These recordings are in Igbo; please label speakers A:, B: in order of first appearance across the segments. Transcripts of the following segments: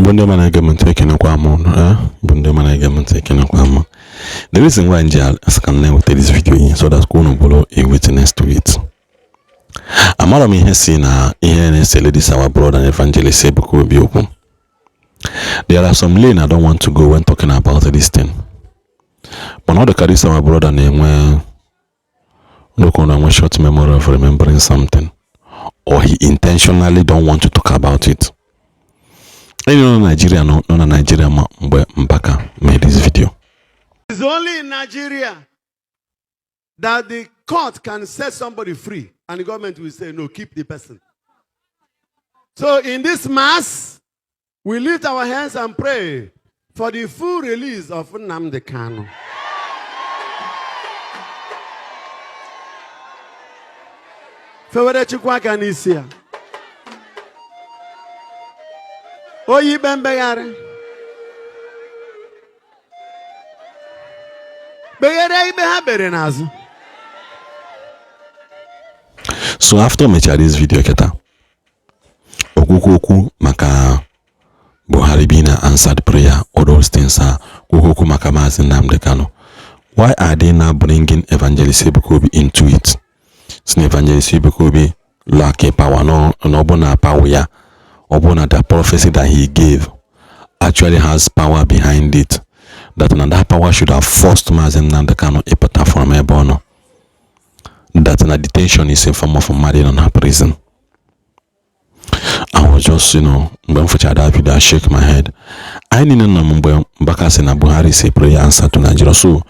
A: Igbo ndị ọma na-ege m ntị, ekenekwa m ụnụ. Igbo ndị ọma na-ege m ntị, ekenekwa m. The reason why m ji asị ka m na-eweta this video here so that ka unu bụrụ a witness to it. Amara m ihe si na ihe na-esele this our brother and evangelist Ebuka Obi okwu. There are some lane I don't want to go when talking about this thing. Mana ọ dị ka this our brother na-enwe nnukwu na-enwe short memory of remembering something, or he intentionally don't want to talk about it. Onye nọ na Nigeria nọ na Nigeria ma mgbe Mbaka made this video.
B: It's only in Nigeria that the court can set somebody free and the government will say, "No, keep the person." So in this mass, we lift our hands and pray for the full release of Nnamdi Kanu. Fewere Chukwu aka n'isi ya. Onye ikpe mkpegharị. Kpegharịa ikpe ha kpere n'azụ.
A: So after o mechara this video kịta, okwukwu okwu maka Buhari being an answered prayer, all those things are kwukwu okwu maka Maazị Nnamdi Kanu. Why are they now bringing Evangelist Ebuka Obi into it? Si na Evangelist Ebuka Obi lack power, no, na ọ bụ na power ya, ọ bụ na the prophecy that he gave actually has power behind it, that na that power should have forced Maazị Nnamdi Kanu ịpụta from ebe ọ nọ, that na detention is a form of mmadụ nọ na prison. I was just, mgbe m fụchara that video, I shake my head. Anyị niile nọ mgbe Mbaka sị na Buhari is a prayer answer to Nigeria. So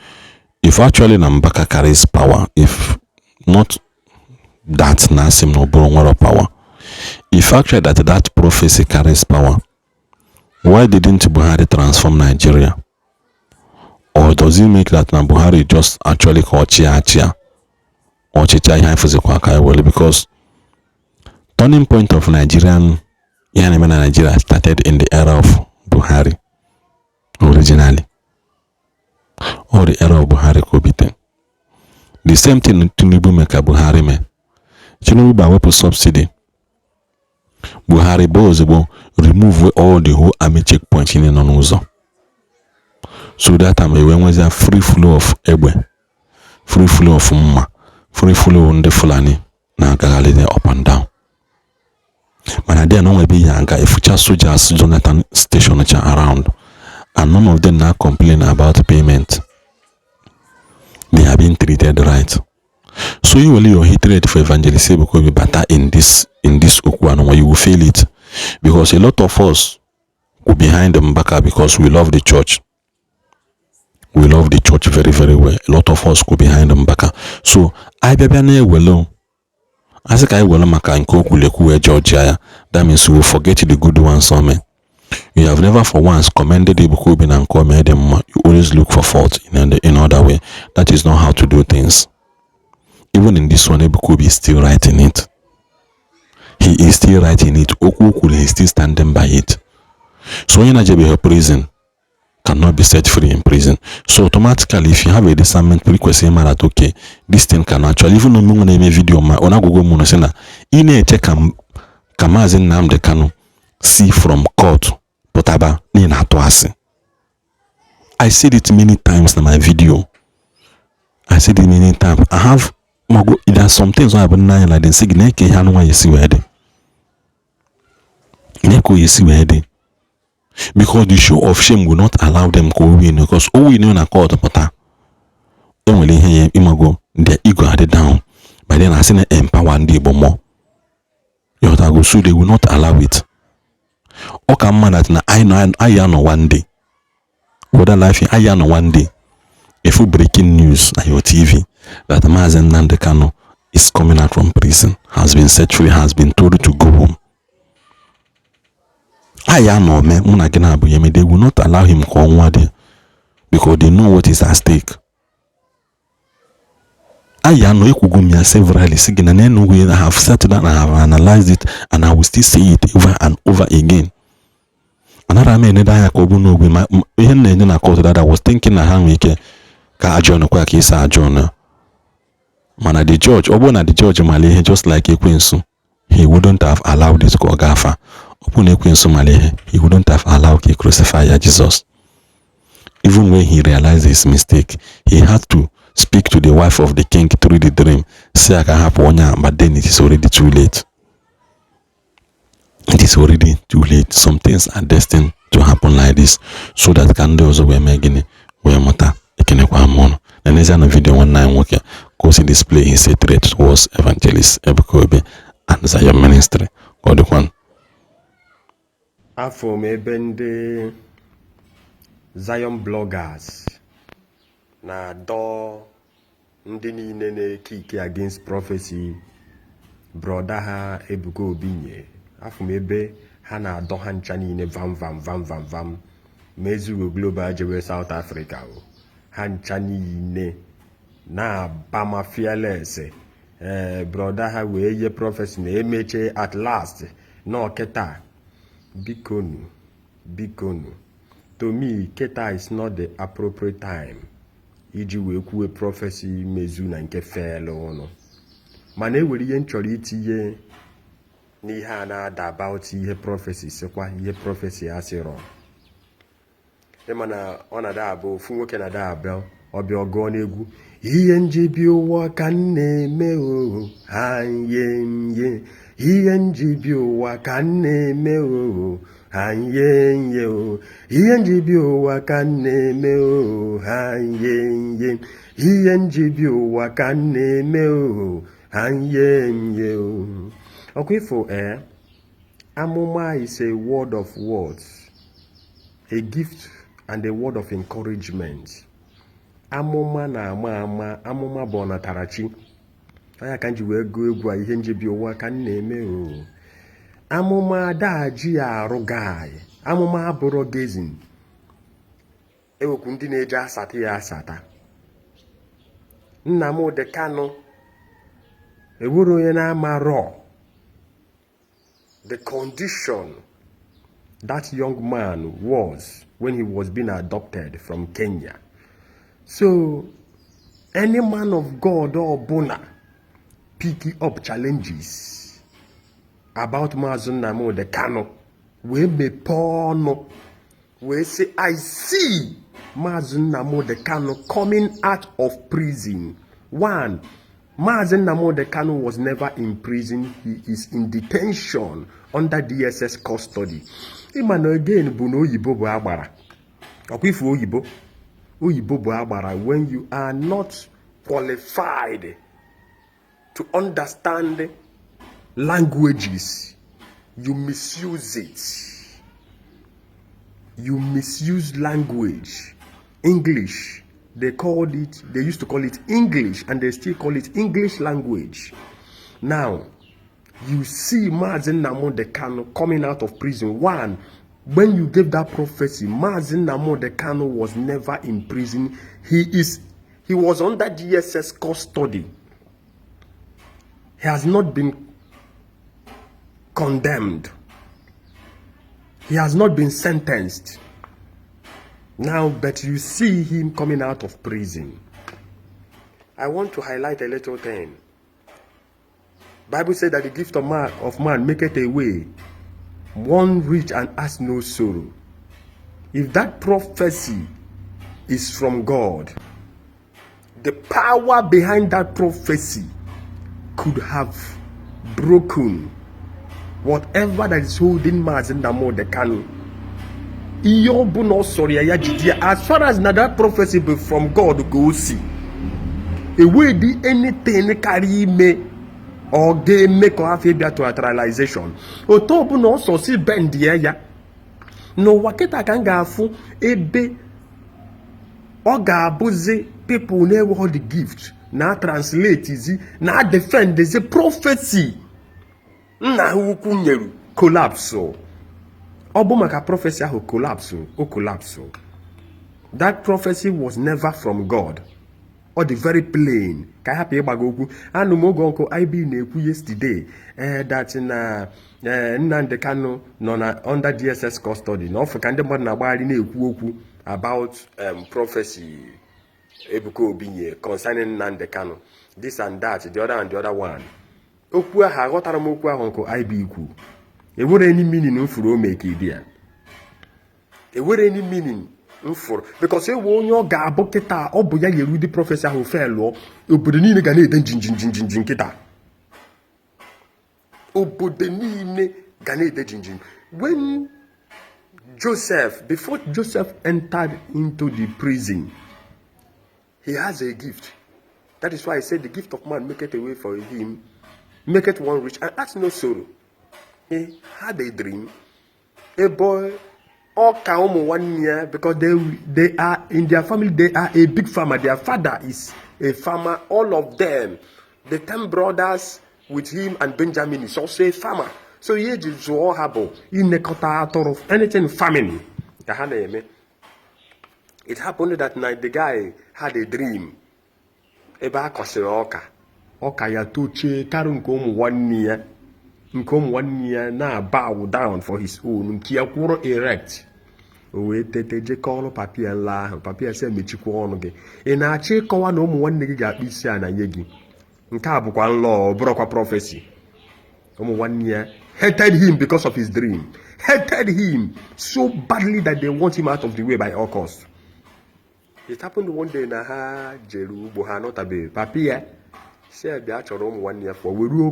A: if actually na Mbaka carries power, if not that na asị m na ọ bụrụ nwere power, if actually that that prophecy carries power, why didn't Buhari transform Nigeria? Or does it make that na Buhari just actually ka ọ chịa achịa ọchịchị ihe anyị fụzikwa aka were? Because turning point of Nigerian ihe na-eme na Nigeria started in the era of Buhari originally. All the era of Buhari ka o bite. The same thing Tinubu mee ka Buhari mee. Tinubu ba wepụ subsidy, Buhari bụ ozugbo remove all the whole army checkpoint niile nọ n'ụzọ, so that time ewee nwezia free flow of egbe, free flow of mma, free flow ndị Fulani na-agagharị up and down. Mana then o nwebe ihe aga efucha soldiers Jonathan station cha around, and none of them na complain about payment. They are being treated right. So you will your hatred for Evangelist Ebuka Obi bata in this okwu anụnwa, you will feel it, because a lot of us go behind Mbaka because we love the church. We love the church very very well. A lot of us go behind Mbaka. So anyị bịa bịa na-ewelu asị ka anyị were maka nke okwulekwu wee judge ya, that means we will forget the good ones. Ome you have never for once commended Ebuka Obi na nke ome dị mma. You always look for fault in other way. That is not how to do things. Even in this one, Ebuka Obi is still writing it. He is still writing it. Okwu o kwuru, he is still standing by it. So onye na-ejebeghị prison cannot be set free in prison. So automatically, if you have a discernment, ị kwesịrị ịma that okay, this thing can actually, even though na-eme video ma ọ na-agwụgwọ m sị na ị na-eche ka Maazị Nnamdi Kanu si from court pụtaba na ị na-atụ asị. I said it many times na my video. I said it many times. I have mago, there are some things ọ bụ nna anyị like sị gị na-eke ihe anụ nwaanyị esi wee dị, na-eke oyi esi wee dị, because the show of shame will not allow them ka o win, because o win na court pụta, enwere ihe ya ịmago, their ego adị down by then, asị na empower ndị Igbo more, ịghọtago? So they will not allow it. Ọ ka mma that na anyị anọ one day, whether life anyị anọ one day efu breaking news na your TV that Maazị Nnamdi Kanu is coming out from prison, has been set free, has been told to go home. Anyị anọ mee mụ na gị na-abụ ya, they will not allow him ka ọ nwa dị, because they know what is at stake. Anyị anọ ekwugo m ya severally, sị gị na n'Enugu I have settled down, I have analyzed it, and I will still say it over and over again. Anara m enede anya ka ọ bụ n'ogwe ma ihe m na-enye na court that I was thinking na ha nwee ike ka ajọ kwa ka isi ajọ na, mana the judge, ọ bụrụ na the judge mara ihe just like ekwensu, he wouldn't have allowed it ka ọ gafa. Ọ bụ na ekwensu mara ihe, he wouldn't have allowed ka e crucify ya Jesus. Even when he realized his mistake, he had to speak to the wife of the king through the dream, si ya ka hapụ onye a. But then it is already too late. It is already too late. Some things are destined to happen like this so that ka ndị ọzọ wee mee gịnị? Wee mụta. Ekenekwa m ụnụ. Na n'ezie, na video nwanne anyị nwoke, ka o si display his hatred towards Evangelist Ebuka Obi and Zion Ministry. Ka ọ dịkwa.
C: Afọ m ebe ndị Zion bloggers na-adọ ndị niile na-eke ike against prophecy brother ha Ebuka Obi nye. Afọ m ebe ha na-adọ ha ncha niile vam vam vam vam vam, ma Ezugo Global jewe South Africa o. Ha ncha niile na-aba ma fearless. Ee, brother ha wee ye prophecy na emeche at last na ọkịta. Bikonu, bikonu, to me, kịta is not the appropriate time iji wee kwuwe prophecy mezu na nke felu ụnụ. Mana ewere ihe m chọrọ itinye n'ihe a na-ada about ihe prophecy sịkwa, ihe prophecy asịrọ. Ịma na ọ na-ada abụ ofu nwoke na-ada abịa, ọbịa ọgụọ n'egwu, "Ihe njibi ụwa ka m na-eme o, ha nye nye. Ihe njibi ụwa ka m na-eme o, ha nye nye o. Ihe njibi ụwa ka m na-eme o, ha nye nye. Ihe njibi ụwa ka m na-eme o, ha nye nye o." Ọkwa ifo, ee, amụma is a word of words, a gift and a word of encouragement. Amụma na-ama ama, amụma bụ ọnatarachi anya ka m ji wee gụọ egwu a, "Ihe njebi ụwa ka m na-eme o." Amụma adaji ya arụ guy. Amụma abụrọ gazin ewekwu ndị na-eji asata ya asata. Nnamdi Kanu ewere onye na-amarọ the condition that young man was when he was being adopted from Kenya. So any man of God ọbụla pick up challenges about Maazị Nnamdi Kanu wee mepee ọnụ wee sị, "I see Maazị Nnamdi Kanu coming out of prison." One, Maazị Nnamdi Kanu was never in prison. He is in detention under DSS custody. Ịma na again bụ na oyibo bụ agbara. Ọkwa ifu oyibo, oyibo bụ agbara. When you are not qualified to understand languages, you misuse it. You misuse language. English, they called it, they used to call it English, and they still call it English language. Now, you see Mazi Nnamdi Kanu coming out of prison. One, when you gave that prophecy, Mazi Nnamdi Kanu was never in prison. He was under DSS custody. He has not been condemned. He has not been sentenced. Now, but you see him coming out of prison. I want to highlight a little thing. Bible said that the gift of man maketh a way, one rich and has no sorrow. If that prophecy is from God, the power behind that prophecy could have broken whatever that is holding Mazi Nnamdi Kanu. Ihe ọbụla ọ sọrọ ya ya jide ya, as far as na that prophecy bụ from God ka o si ewedi, anything karịa ime ọ ga-eme ka ọ hafụ ịbịa to actualization. Otu ọbụla ọsọ si bend ya ya n'ụwa kịta ka m ga-afụ ebe ọ ga-abụzi people na-enweghị the gift na translate zi na defend zi prophecy nna ha ukwu nyere collapse. Ọ bụ maka prophecy ahụ collapse, o collapse. That prophecy was never from God. Ọ dị very plain ka a hapụ ịgbago okwu. Anụ m oge ọkụ IB na-ekwu yesterday, ee, that na ee Nnamdi Kanu nọ na under DSS custody, na ọfụ ka ndị mmadụ na-agbagharị na-ekwu okwu about prophecy Ebuka Obi nye concerning Nnamdi Kanu, this and that, the other and the other one. Okwu ahụ aghọtara m okwu ahụ nke IB kwu. Enwere any meaning m furu o mee ka ịdị ya? Enwere any meaning m fụrụ? Because ewe onye ọ ga-abụ kịta, ọ bụ ya nyere ụdị prophecy ahụ felụọ, obodo niile ga na-ede jinjinjinjinjin. Kịta obodo niile ga na-ede jinjin. When Joseph, before Joseph entered into the prison, he has a gift. That is why I said the gift of man maketh a way for him, maketh one rich and adds no sorrow. He had a dream. A boy, ọka ụmụ nwanne ya, because they are in their family, they are a big farmer. Their father is a farmer. All of them, the 10 brothers with him and Benjamin, is also a farmer. So ihe eji zụọ ha bụ inekọta atụrụ, anything farming ka ha na-eme. It happened that night the guy had a dream ebe a kọsịrị ọka, ọka ya tochie karị nke ụmụ nwanne ya, nke ụmụ nwanne ya na-bow down for his own, nke ya kwụrụ erect. O wee tete jekọọrọ papi ya nla ahụ. Papi ya sị, "Emechikwa ọnụ gị. Ị na-achọ ịkọwa na ụmụ nwanne gị ga-akpụ isi ala nye gị? Nke a bụkwa nlọ, ọ bụrụkwa prophecy." Ụmụ nwanne ya hated him because of his dream, hated him so badly that they want him out of the way by all costs. It happened one day na ha jere ugbo, ha anọtabeghị. Papi ya si ya bịa chọrọ ụmụ nwanne ya fụọ, were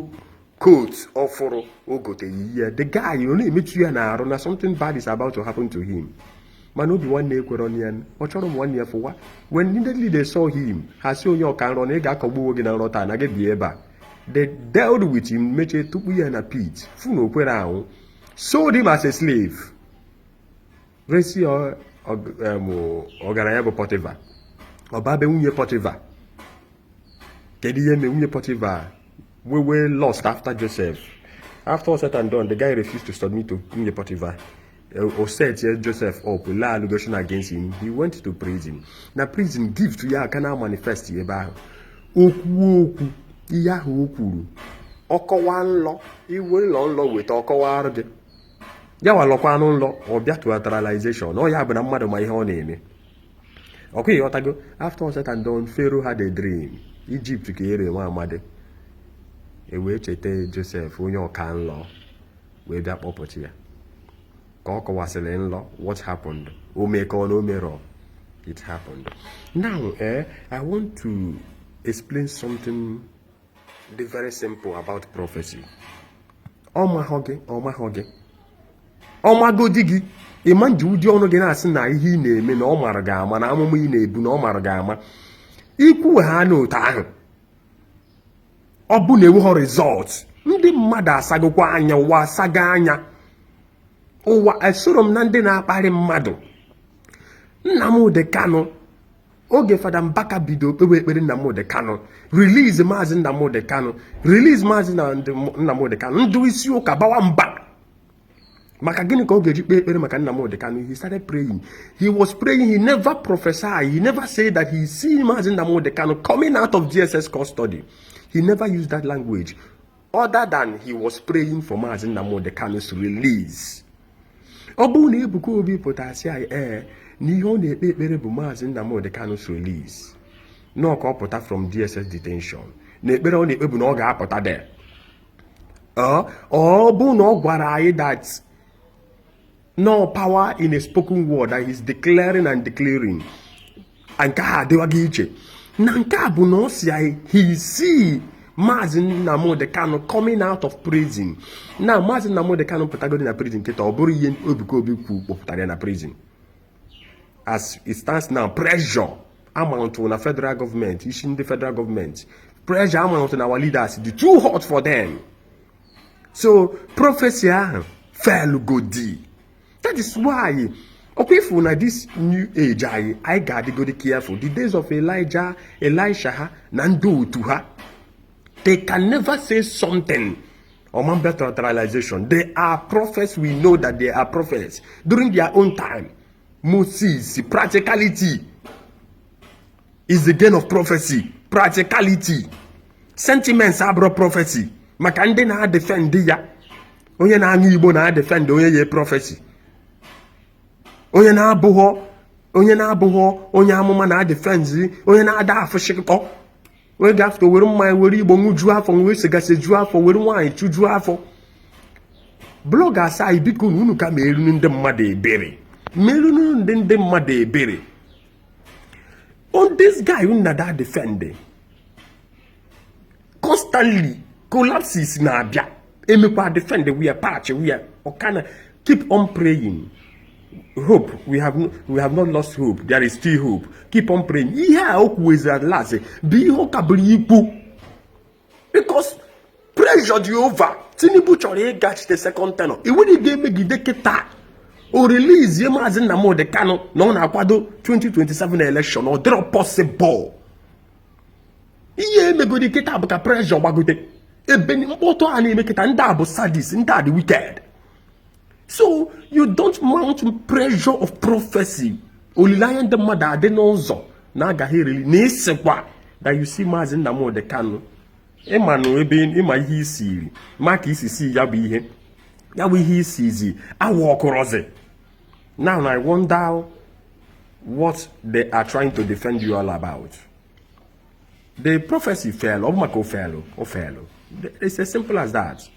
C: coat ọfụrụ o goteghị ya. The guy, ọ na-emetụ ya n'arụ na something bad is about to happen to him, mana obi nwanne ekwere ya. Ọ chọrọ ụmụ nwanne ya fụwa. When immediately they saw him, ha si, "Onye ọka nrọ na ị ga-akọgbu onwe gị na nrọ taa na gị bịa ebe a." They dealt with him, mechie tupu ya na pit fụ na o kwere ahụ, sold him as a slave, resi ya ọgaranya bụ Potiphar. Ọba be nwunye Potiphar. Kedu ihe mee nwunye Potiphar wewe lust after Joseph? After all said and done, the guy refused to submit to nwunye Potiphar. O set Joseph up, lay allegation against him. He went to prison. Na prison, gift ya aka na manifest ebe ahụ. Okwu okwu ihe ahụ o kwuru, ọkọwa nlọ, iwe nlọ nlọ weta ọkọwa arụ gị ya walọkwanụ nlọ, ọ bịa to actualization. Ọ ya bụ na mmadụ ma ihe ọ na-eme ọkwa. Ịghọtago? After all said and done, Pharaoh had a dream. Egypt ka ere nwa amadi, e wee cheta Joseph, onye ọka nlọ, wee bịa kpọpụta ya ka ọ kọwasịrị nlọ. What happened? O mee ka ọ na o merọ? It happened. Now, I want to explain something dị very simple about prophecy. Ọ mahọ gị, ọ mahọ gị, ọmagodi gị, ịma nji ụdị ọnụ gị na-asị na ihe ị na-eme na ọ mara gị ama, na amụma ị na-ebu na ọ mara gị ama. Ikwu ha n'otu ahụ, ọ bụ na enweghị result. Ndị mmadụ asagokwa anya, ụwa asago anya. Ụwa esoro m na ndị na-akparị mmadụ. Nnamdi Kanu, oge Fada Mbaka bido kpewe ekpere, "Nnamdi Kanu release, Maazị Nnamdi Kanu release, Maazị Nnamdi Kanu," ndị isi ụka bawa mba. Maka gịnị ka ọ ga-eji kpee ekpere maka Nnamdi Kanu? He started praying. He was praying. He never prophesied. He never said that he see Maazị Nnamdi Kanu coming out of DSS custody. He never used that language, other than he was praying for Maazị Nnamdi Kanu's release. Ọ bụrụ na Ebuka Obi pụtasị anyị ee na ihe ọ na-ekpe ekpere bụ Maazị Nnamdi Kanu's release, nọọ ka ọ pụta from DSS detention, na ekpere ọ na-ekpe bụ na ọ ga-apụta there, ọ bụ na ọ gwara anyị that no power in a spoken word, that he's declaring and declaring, nke a adịwaghị iche na nke a bụ na ọ si anyị he see Maazị Nnamdi Kanu coming out of prison. Na Maazị Nnamdi Kanu pụtagodi na prison nkịta, ọ bụrụ ihe Ebuka Obi kwu kpọpụtara ya na prison. As it stands now, pressure amount na federal government, isi ndị federal government, pressure amount na our leaders dị too hot for them. So prophecy ahụ fail godi. That is why ọkwa ifu na this new age anyị, anyị ga-adịgodi careful. The days of Elijah, Elisha ha na ndị otu ha, they can never say something ọmambia realization. They are prophets. We know that they are prophets during their own time. Moses, practicality is the gain of prophecy. Practicality. Sentiments abụrụ prophecy. Maka ndị na-adefend ya, onye na-aṅụ igbo na-adefend onye ya prophecy, onye na-abụghọ, onye na-abụghọ onye amụma na-adefend, onye na-ada afụshịkọ, onye ga-afụta were mmanya, were igbo ṅụjuo afọ, were sigasị juo afọ, were nwaanyị chụjuo afọ. Bloggers anyị, biko na unu ka merunu ndị mmadụ ebere, merunu ndị mmadụ ebere. On this guy unu na da defend constantly, collapses na-abịa, emekwa defend we are patch we are ọkana. Keep on praying. Hope we have no, we have not lost hope. There is still hope. Keep on praying. Ihe a o kwuwezi at last bụ ihe ọ kabụrụ ikwu because pressure dị over. Tinubu chọrọ ịgachite second tenure. Enweghị ga-emegide kịta o release Maazị Nnamdi Kanu na ọ na-akwado 2027 election. Ọ dịrọ possible. Ihe emegodi kịta bụ ka pressure gbagote ebe mkpọtụ a na-eme kịta. Ndị a bụ sadist, ndị a dị wicked. So you don't mount pressure of prophecy. Olileanya ndị mmadụ adị n'ụzọ na agaghị ereli na ịsịkwa that you see Maazị Nnamdi Kanu. Ịma na ebe ịma ihe isiri ma ka isi si ya bụ ihe, ya bụ ihe isi izi awa ọkụrọzi. Now I wonder what they are trying to defend you all about. The prophecy fell. Ọ bụ maka o fell, o fell. It's as simple as that.